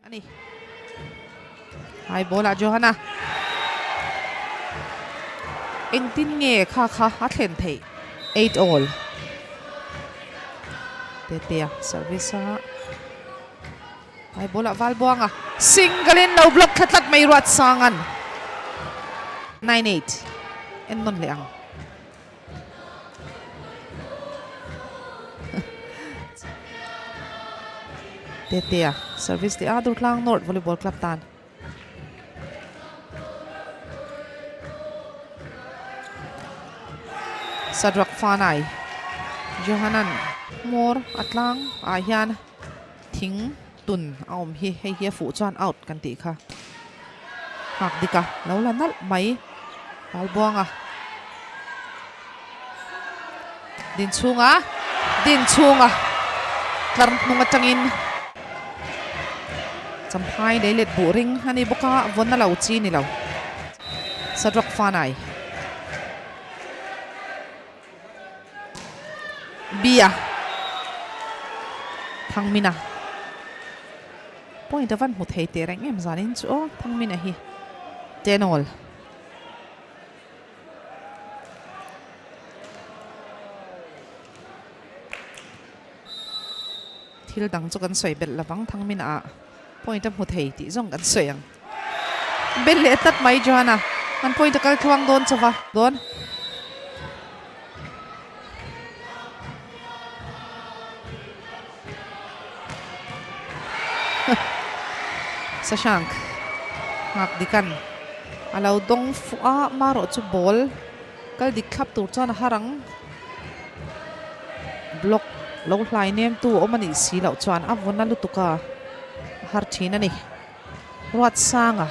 Ani. Hai ball ah Johanna. Engtin nge kha kha a thlen theih? 8 all. Tetea service a. Hai ball ah Valbuanga single in lo block thla tlat mai Ruatsangan. 9 8. En nawn leh ang. Tetea service leh a Durtlang North Volleyball Club tan. Sadrak Fanai Johanan hmawr a tlang ah hian thing tun a awm hi hei hi a fuh chuan out kan tih kha nghak dik a lo la nalh mai Valbuanga din chhunga din chhunga tlar hnung atangin Champhai lei let buh ring a ni bawk a vawn a lo chi ni lo Sadrak Fanai. Bia Thangmina point a van hmu thei teh reng em zanin chu aw Thangmina hi Tenol Thil dang chu kan sawi belh lovang Thangmina ah point a hmu thei tih zawng kan sawi ang. Bel leh tlat mai Joanna, an point a kal tluang dawn chauh va dawn. Sashank nghak dikan a lo dawng fuh a, marawh chu ball kal dik thlap tur chuan a har ang. Block lo hlai nem tu awm a nih si loh chuan a vun a lutuk a, a har thin a ni. Ruatsanga.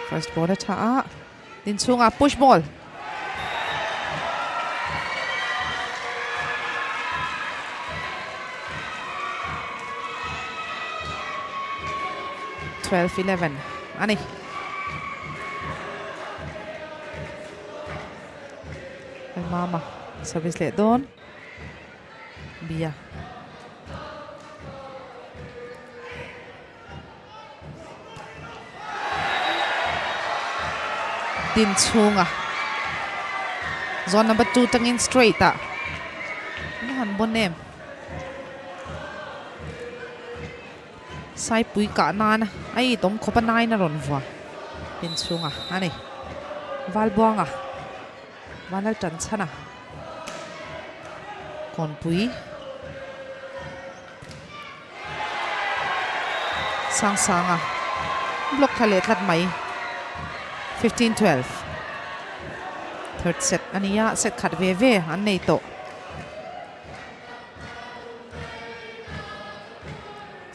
First ball a tha a, din chhungah push ball. 12-11 a ni. Mama service leh dawn bia. Din chhunga zone number 2 tangin straight ah a han bawn em. Saipui kah nan a i tawm khawp a nain a rawn vua din chhunga a ni. Valbuanga Vanlal tan chhan a kawnpui sang sang a block thla leh tlat mai 15-12 third set a ni a set khat ve ve an nei tawh.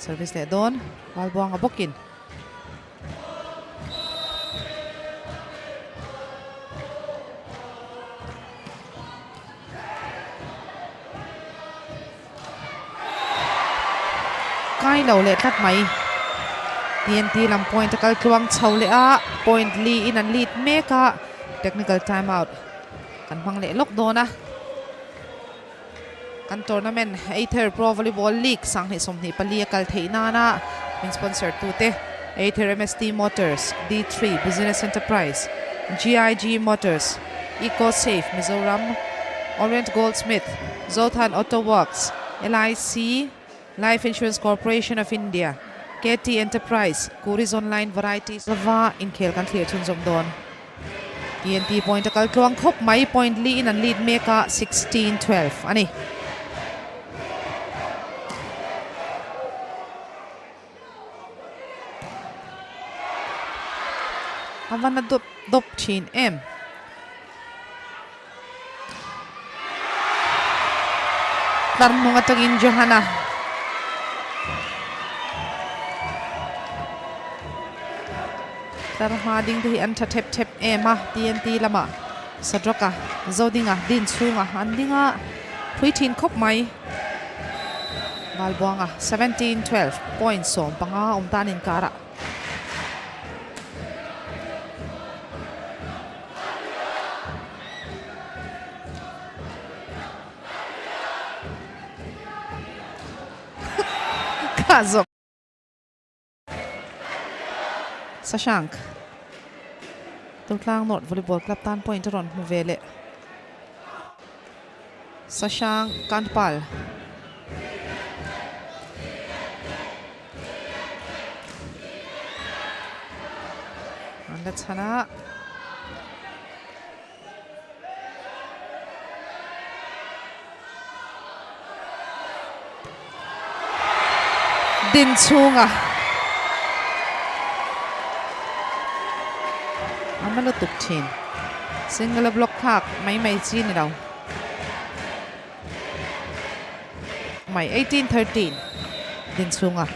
Service leh dawn Valbuanga bawkin. Kai lo leh tlat mai. TNT lam point a kal tluang chho leh a, point li in an lead mek a, technical time out kan hmang leh lawk dawn a. Kan tournament Ather Pro Volleyball League 2024 a kal theih nana min sponsor tute Ather MST Motors, D3 Business Enterprise, GIG Motors, Eco Safe Mizoram, Orient Goldsmith, Zothan Auto Works, LIC, Life Insurance Corporation of India, KT Enterprise, Kuri's Online Varieties. Lova inkhel kan thlir chhunzawm dawn. TNT point a kal tluang khawp mai, point li in an lead mek a, 16-12 a ni. A va na dawp dawp thin em. Tlar hnung atangin Johanna. Tlar hma ding te hi an tha thep thep em a, TNT lamah Sadraka, Zodinga, Din chhunga an ding a, phui thin khawp mai. Valbuanga 17-12 point 15 awm tan inkarah. Zawk. Sashank. Durtlang North Volleyball Club tan point a rawn hmu ve leh. Sashank Kandpal. An la chhan a. Din chhunga a na lutuk thin. Single a block thlak mai mai chi ni lo. Mai 18-13 din chhunga.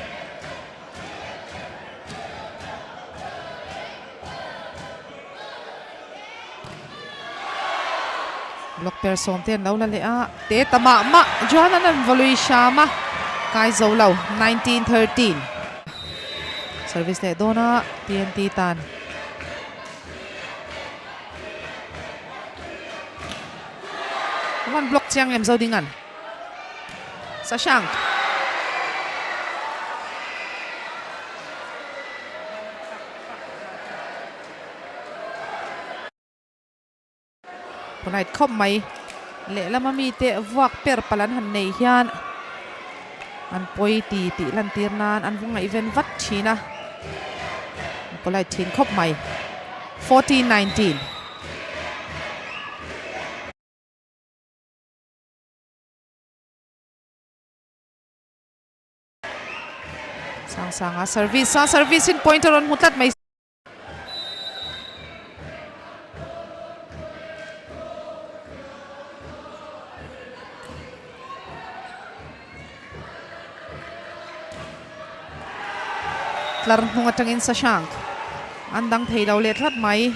Block per sawm te an lo la leh a, te ta mah mah Johan an rawn vaw lui hram a, kai zo lo 19-13 service leh dawn a TNT tan. A van block chiang em Zodingan. Sashank. Polite khawp mai. Lehlam a mite vuak per palh an han nei hian an pawi ti tih lantir nan an va ngaihven vat thin a. Polite thin khawp mai. 14-19. Sangsanga service a service in point a rawn hmu tlat mai. Tlar hnung atangin Sashank an dang thei lo leh tlat mai.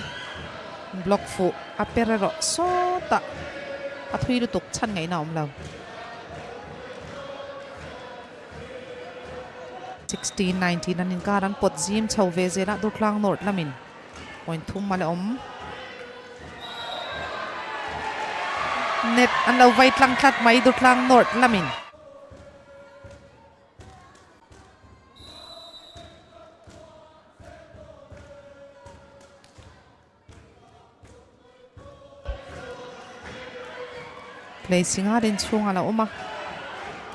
Block fuh a per erawh sawtah a thui lutuk chhan ngaihna a awm lo. 16-19 an inkar an pawt zim chho ve zel a, Durtlang North lamin point thum a la awm. Net an lo vai tlang tlat mai Durtlang North lamin. Play singa din chhung a lo awm a,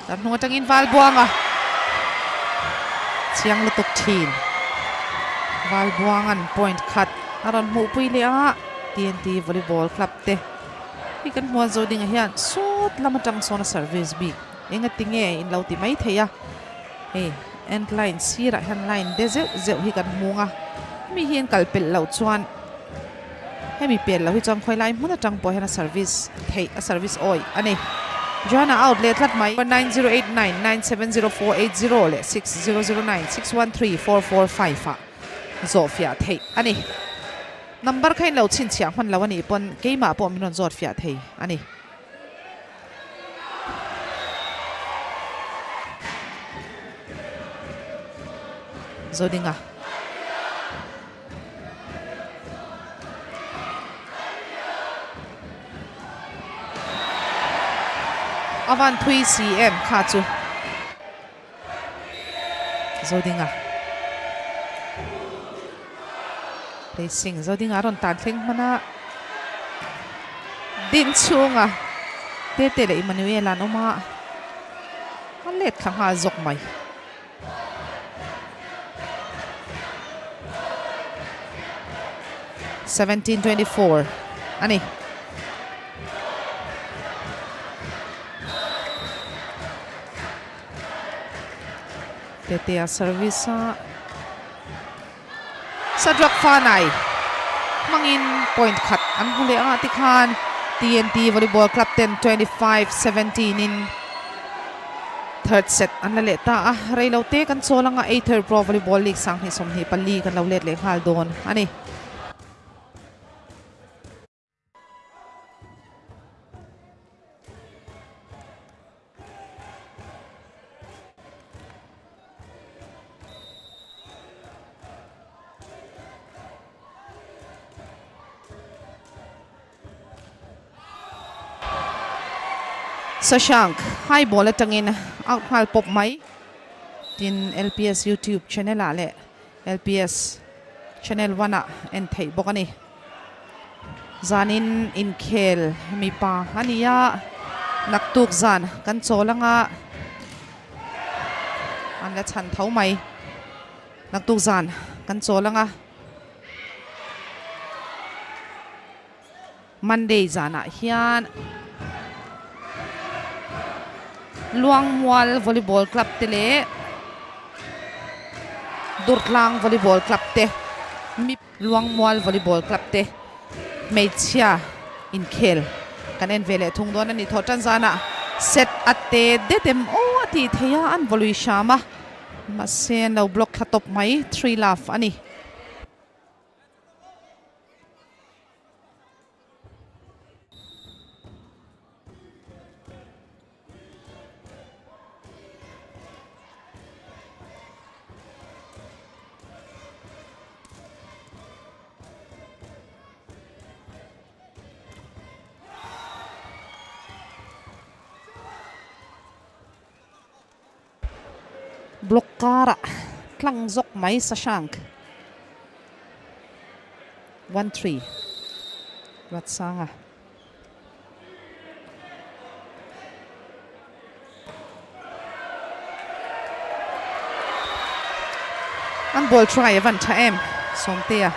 tar hnung atangin val buang a chiang lutuk thin. Val buangan point khat a rawn hmuh pui leh a, TNT Volleyball Club te hi kan hmuan zo dingah hian sawt lam atang sawn a service bik enga tinge in lo ti mai thei a, hei end line sirah hian line de zeuh zeuh hi kan hmung a, hemi hi an kal pelh loh chuan hemi pel loh hi chuan khawi lai hmun atang pawh hian a service theih a service awih a ni. Johanna out leh tlat mai. 9089 970480 leh 6009 613 445 ah zawh fiah theih a ni. Number kha in lo chhinchhiah hman lo a nih pawn keimah pawh min rawn zawt fiah thei a ni. Zodinga. A van thui si em kha chu. Zodinga. Racing Zodinga rawn tan thleng hman a. Din chhunga Tete leh Emmanuel an awm a. A let thla nghal zawk mai. 17-24 a ni. Tetea service a Sadrak Fanai hmangin point khat an hmu leh ang a tikhan TNT Volleyball Club ten 25-17 in third set an la leh ta a, reilo te kan chawl anga Ather Pro Volleyball League 2024 kan lo let leh nghal dawn a ni. Sashank high ball atangin out nghal pawp mai. Tin, LPS YouTube channel ah leh LPS channel one ah en theih bawk a ni. Zanin inkhel mipa a ni a, naktuk zan kan chawl anga an la chhan tho mai. Naktuk zan kan chawl anga Monday zanah hian Luangmual Volleyball Club te leh Durtlang Volleyball Club te Luangmual Volleyball Club te hmeichhia inkhel kan en ve leh thung dawn a ni. Thawh tan zanah set a te det em aw a tih theih a, an vaw lui hram a, mahse an lo block thla tawp mai, three love a ni. Block karah tlang zawk mai Sashank 1-3 Ruatsanga. An ball try a van tha em Sawmtea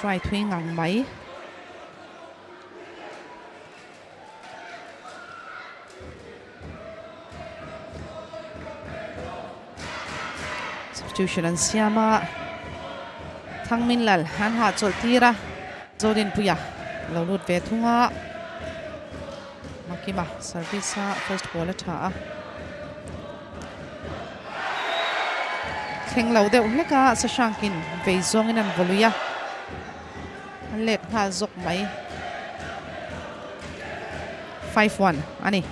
try thui ngang mai. Substitution an siam a, Thangmin Lal an hahchawlh tir a, Zodinpuia a lo lut ve thung a, Makima service a first ball a tha a, thleng lo deuh hlek a, Sashankin vei zawngin an vaw lui a, an let nghal zawk mai. 5-1 a ni.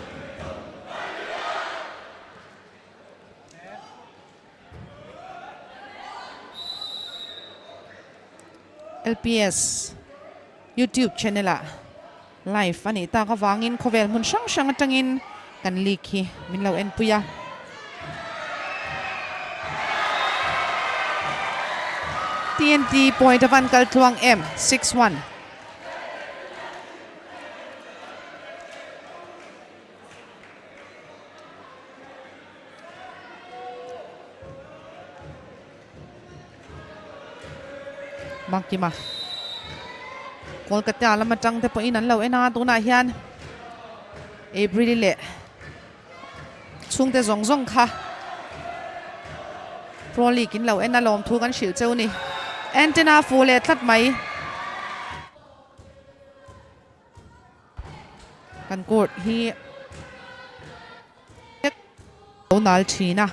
LPS YouTube channel ah live a nih tak avangin khawvel hmun hrang hrang atangin kan league hi min lo enpui a. TNT point a van kal tluang em 6-1. Makima Kolkata lam atang te pawhin an lo en a tunah hian April leh chhungte zawng zawng kha Pro League in lo en a lawm thu kan hrilh cheu ni antenna fu leh tlat mai. Kan court hi lo nal thin a,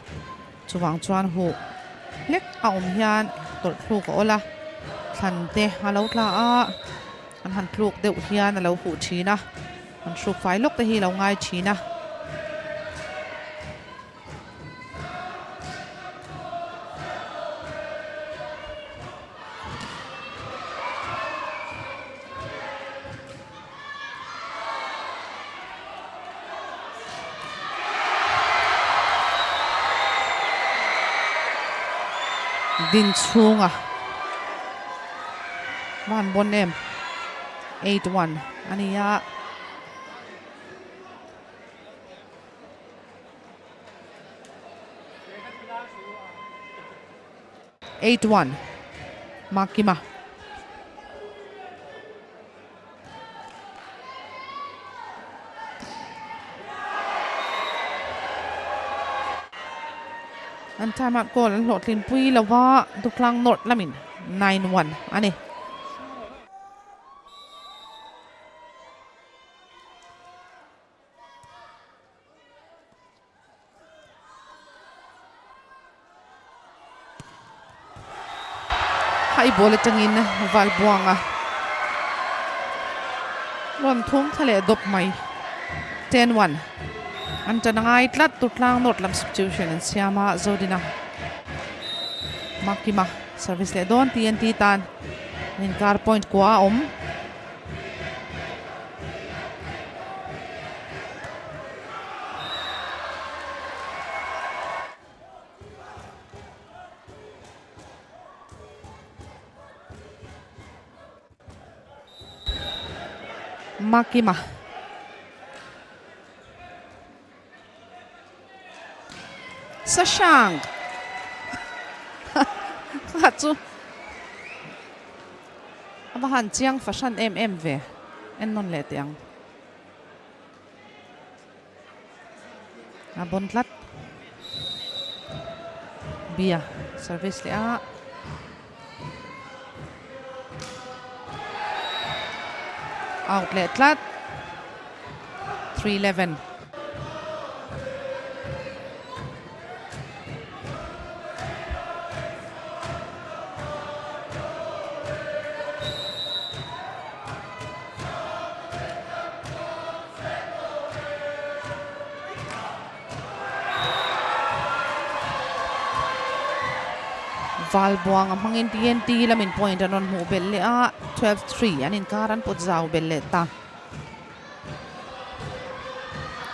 chuvang chuan huh hlek a awm hian tawlh thluk a awl a, thlan te a lo tla a, an han tluk deuh hian a lo huh thin a, an hruk fai lawk te hi a lo ngai thin a. Din chhunga van bawn em 8-1 a ni a. 8-1 Makima. An time out goal an hlawhtlin pui lova Duklang North lamin 9-1 a ni. High ball atangin Valbuanga rawn thum thla leh dawp mai. 10-1 an tan a ngai tlat Tutlang North lam substitution an siam a, Zodina Makima service leh dawn TNT tan an inkar point kua a awm. Makima. Sashank kha chu a va han chiang fahran em em ve en nawn leh teh ang. A bawn tlat. Bia service leh a. Out leh tlat. 3-11. Valbuang a hmangin TNT lamin point an rawn hmuh belh leh a, 12-3 an inkar an pawt zau belh leh ta.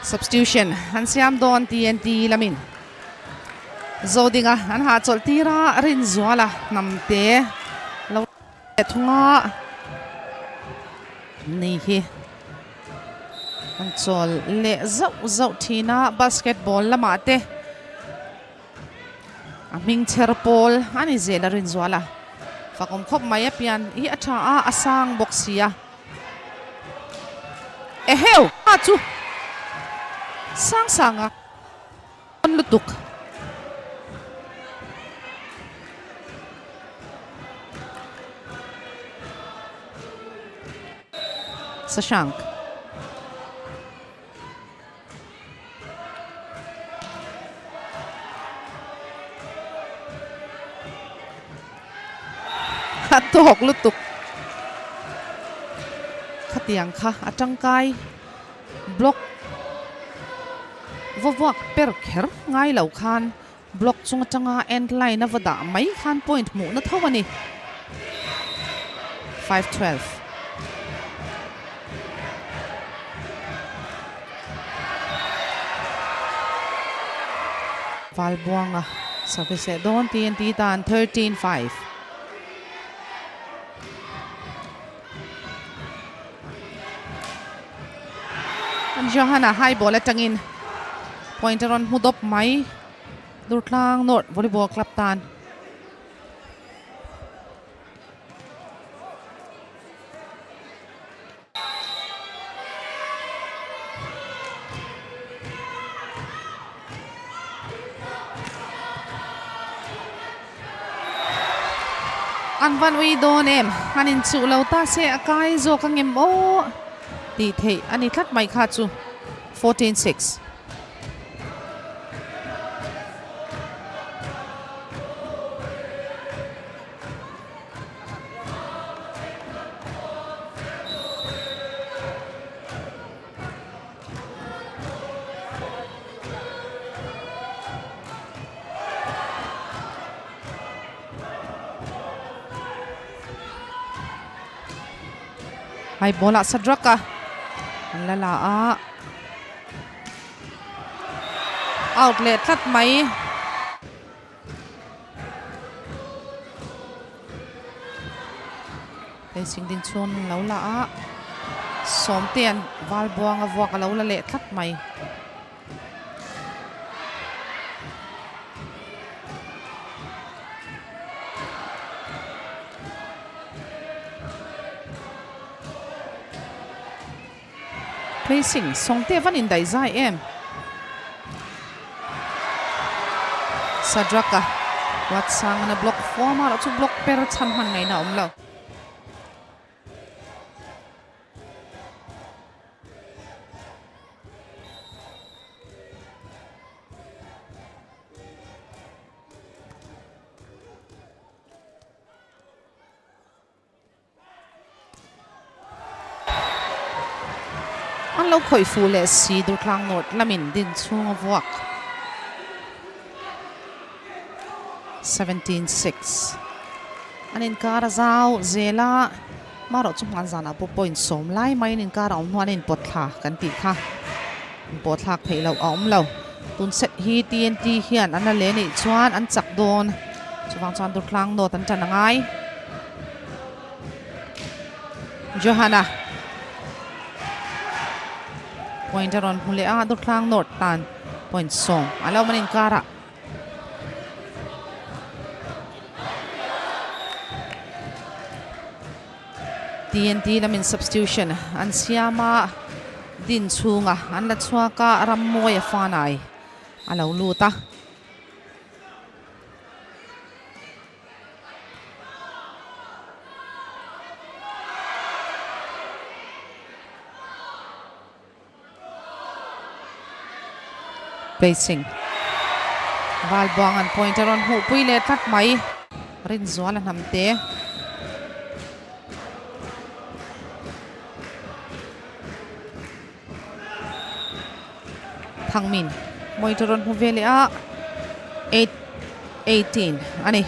Substitution an siam dawn TNT lamin Zodinga an hahchawlh tir a, Rinzuala hnamte lo leh thung a ni hi an chawl leh zauh zauh thin a basketball lamah te a hming chher pawl a ni zel a rinzual a fakawm khawp mai a pian hi a tha a a sang bawk si a eheu a chu sang sang a. Dawn lutuk. Sashank. A tawk lutuk. Khatiang kha a tangkai block. Va vuak per kher ngai lo khan block chung atanga end line a va dah mai khan point hmuhna tho a ni. 5-12. Valbuanga service leh dawn TNT tan 13-5. Johanna high ball atangin point a rawn hmu dawp mai Durtlang North Volleyball Club tan. An van ui dawn em? An inchuh lo ta se a kai zawk ang em aw? Tih theih a ni tlat mai kha chu. 14-6. High ball ah Sadrak a an la la a out leh tlat mai. Hei singding chhung lo la a sawmte an val buang a vuak a lo la leh tlat mai. Placing sawmte van indaih zai em. Sadraka Ruatsangana block form a erawh chu block per chhan hman ngaihna a awm lo. An lo khawih fuh leh si Durtlang North lamin din chhung a vuak. 17-6 An inkar a zau zel a, marawh chu hman zanah pawh point sawm lai mai an inkar a awm hnuah an inpawt thla kan tih kha inpawh thlak theih loh a awm lo. Tun set hi TNT hian an la leh nih chuan an chak dawn. Chuvang chuan Durtlang North an tan a ngai. Johanna. Point a rawn hmu leh a, Durtlang North tan point sawm a lo awm an inkarah. TNT lamin substitution an siam a, din chhunga an la chhuak a, Rammawi a fanai a lo lut a. Placing Valbuang an point a rawn hmuh pui leh tlat mai. Rinzuala hnam te. Thangmin point a rawn hmu ve leh a. 8-18 a ni.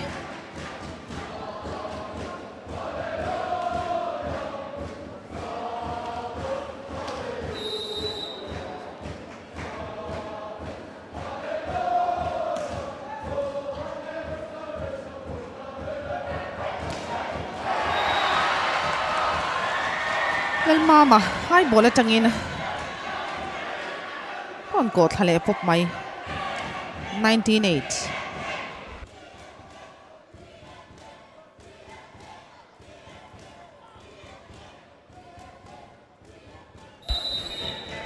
Lalmama high ball atangin rawn kawh thla leh pawp mai 19-8.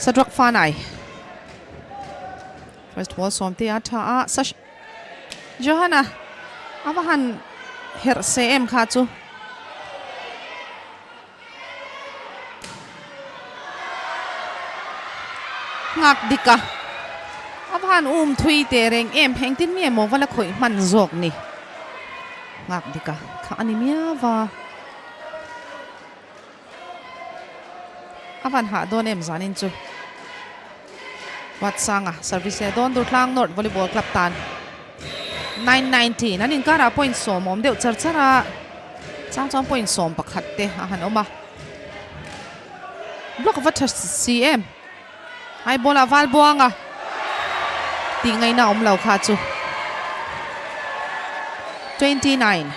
Sadrak Fanai First ball sawm te a tha a Sash Johanna a va han herh se em kha chu Nghak dik a a va han um thui teh reng em engtin nge maw va la khawih hman zawk ni Nghak dik a kha a ni miau va. A van hah dawn em zanin chu. Watsanga service leh dawn Durtlang North Volleyball Club tan 9-19 an inkarah point sawm awm deuh char char a, chang chuan point sawm pakhat te a han awm a. Block va tha si em. High ball ah val buang a tih ngaihna awm lo kha chu 29.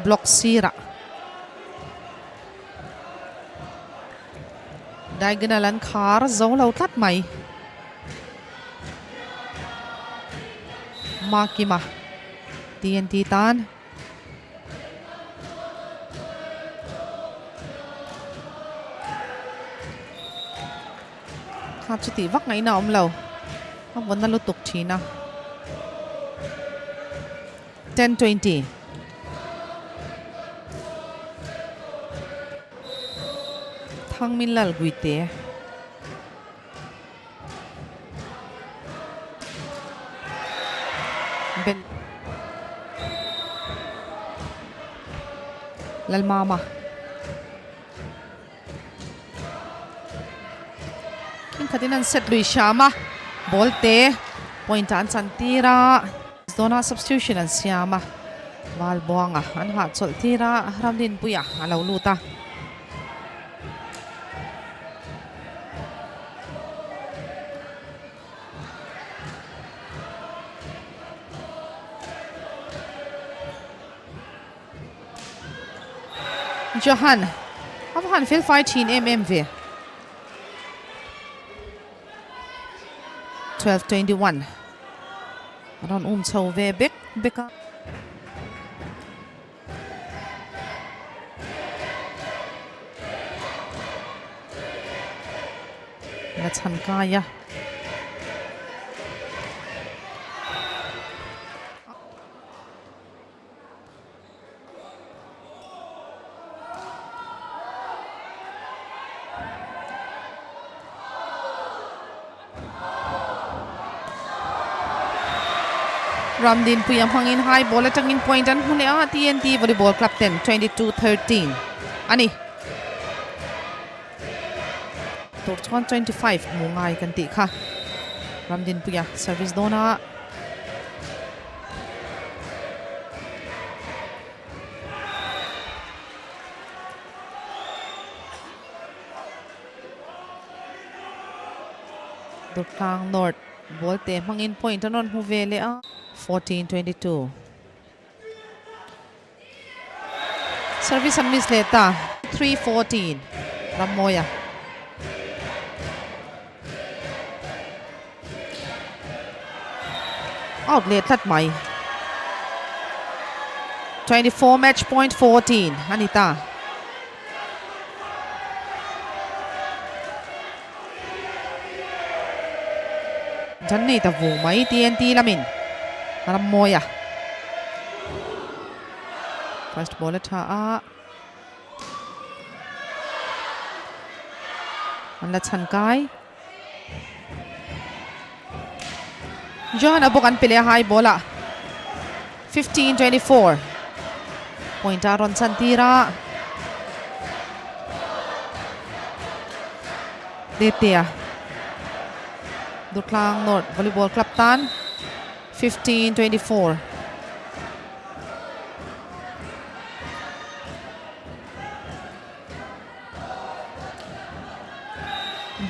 Block sirah diagonal an khar zo lo tlat mai. Makima TNT tan Kha chu tih vak ngaihna a awm lo. A vawn na lutuk thin a. 10-20. Thangmin lal guite. Ben Lalmama. Thenkhatin an set lui hram a, ball te point ah an chan tir a, Dawna substitution an siam a, Valbuanga an hahchawlh tir a, Ramdinpuia a lo lut a. Johan, a va han fel fai thin em em ve. 12:21 A rawn um chho ve bek bek a. La chhan kai a. Ramdinpuia hmangin high ball atangin point an hmu leh a, TNT Volleyball Club ten 22-13 a ni. Tur chuan 25 hmu ngai kan tih kha. Ramdinpuia service dawn a. Durtlang North ball te hmangin point an rawn hmu ve leh a. 14-22. Service an miss leh ta. 23-14 Rammawia. Out leh tlat mai. 24 match point 14 a ni ta. Chan nei ta vung mai TNT lamin Rammawia. First ball a tha a. An la chhan kai. Johan a bawk an pe leh a high ball ah 15-24 point a rawn chan tir a. Tetea Durtlang North Volleyball Club tan 15-24.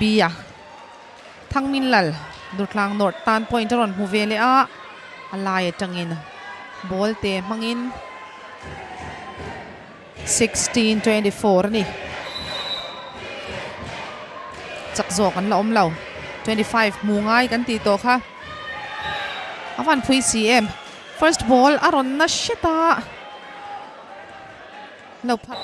Bia Thangmin Lal Durtlang North tan point a rawn hmu ve leh a, a lai atangin ball te hmangin 16-24 a ni. Chak zawk an la awm lo. 25 hmu ngai kan tih tawh kha a van phui si em. First ball a rawn na hret a. Lo phak.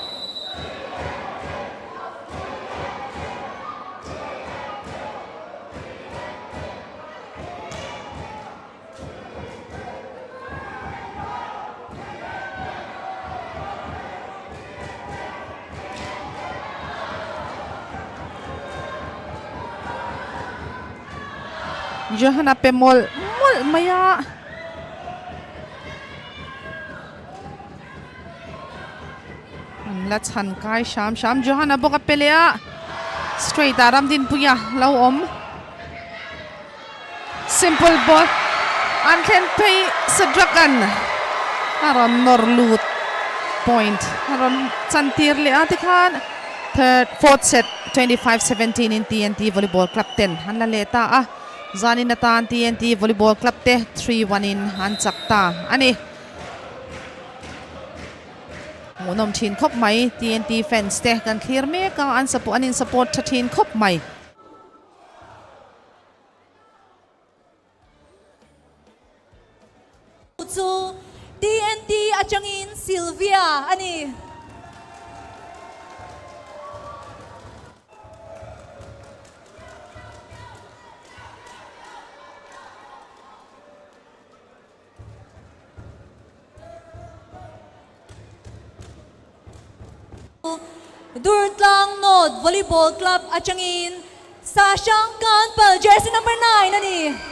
Johanna pe mawlh mawlh mai a. An la chhan kai hram hram Johanna bawk a pe leh a straight ah Ramdinpuia lo awm simple ball an thlen phei Sadrakan a rawn nawr lut point a rawn chan tir leh a tikhan third fourth set 25-17 in TNT Volleyball Club ten an la leh ta a zanin atan TNT Volleyball Club te 3-1 in an chak ta a ni. Hmuhnawm thin khawp mai TNT fans te kan thlir mek a an support an in support tha thin khawp mai. Chu TNT atangin Sylvia a ni. Durtlang North Volleyball Club atangin Sashank Kanpal jersey number 9 a ni.